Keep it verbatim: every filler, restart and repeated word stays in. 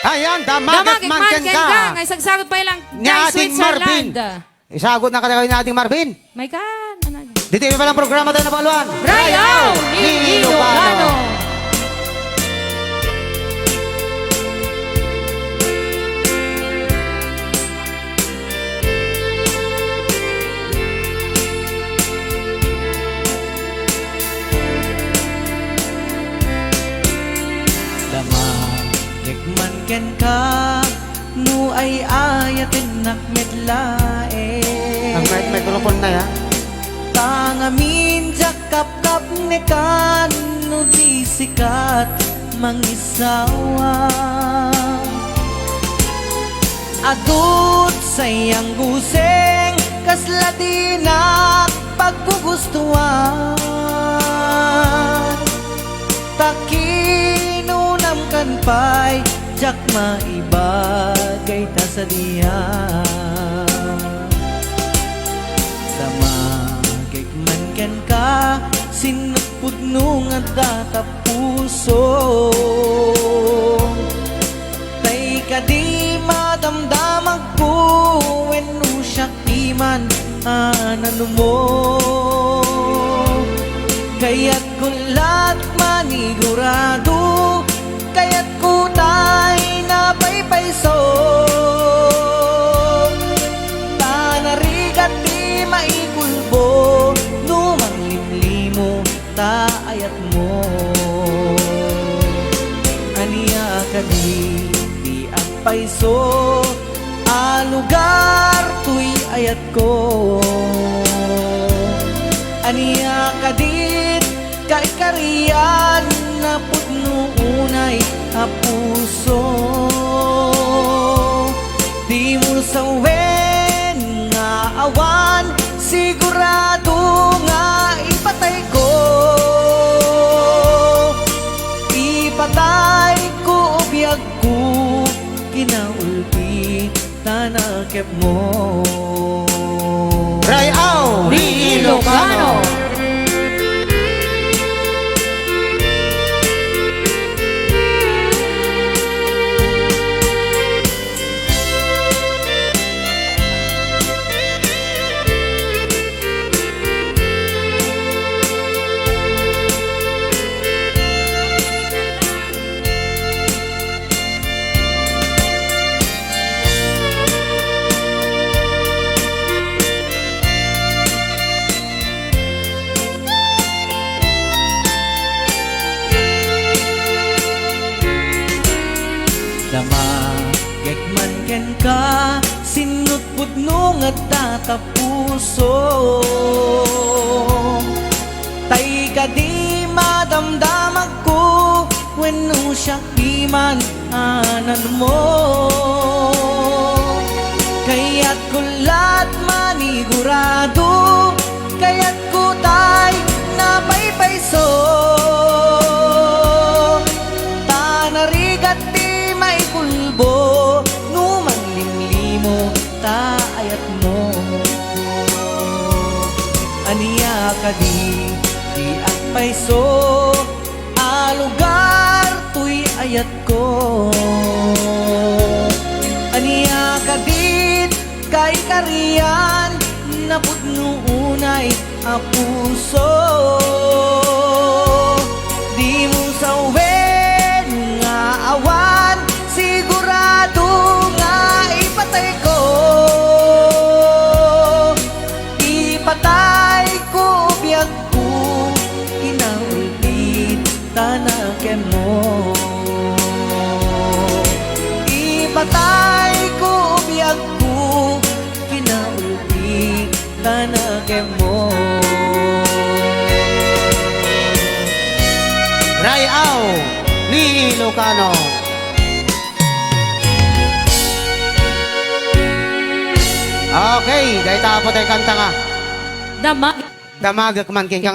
Ayan, damagek man kenka. Nga isagsagot pay lang, Nia Ading Marvin. Isagot na kadayo ni Ading Marvin. May kan, ano? Ditoy pa lang programa tayo na paluan. Rayaw ni Ilocano. Damagek man kenka, no ay-ayatennak met laeng. Ang mic-, microphone na, ya. Ta ngamin diak kapkapnekan no di sikat mangisawa. Adut sayang guseng kasla dinak paggugustuan. Ta kinunam kan pay diak maibagay ta sadiak. Damagek man kenka, sinno pudno nga adda ta puso. Tay kadi madamdamagko wenno siak diman a nanmo. Kayatko lat manigurado, kayatko tay napaypayso. Ta narigat ti maikulbo no manglimlimo ta ayatmo. Ania kadi ti agpayso a lugar toy ayatko? Ania kadit kaikarian a pudno unay a puso? Dimo sawen nga awan sigurado nga ipatayko. Ipatayko biagko, kinaulpi ta nakemmo. Rayaw ni Ilocano. Damagek man kenka, sinno pudno nga adda ta puso. Tay kadi madamdamagko wenno siak diman a nanmo. Kayatko lat manigurado, kayatko tay napaypayso. Ta narigat ti maikulbo no manglimlimo ta ayatmo. Ania kadi ti agpayso a lugar toy ayatko? Ania kadit kaikarian a pudno unay a puso? Dimo sawen nga awan sigurado nga ipatayko. Ipatayko biagko, kinaulpit ta nakemmo. Ipatayko biagko, kinaulpit ta nakemmo. Rayaw ni Ilocano. Okay, dayta pay ti kanta nga. Damag- Damagek man kenka.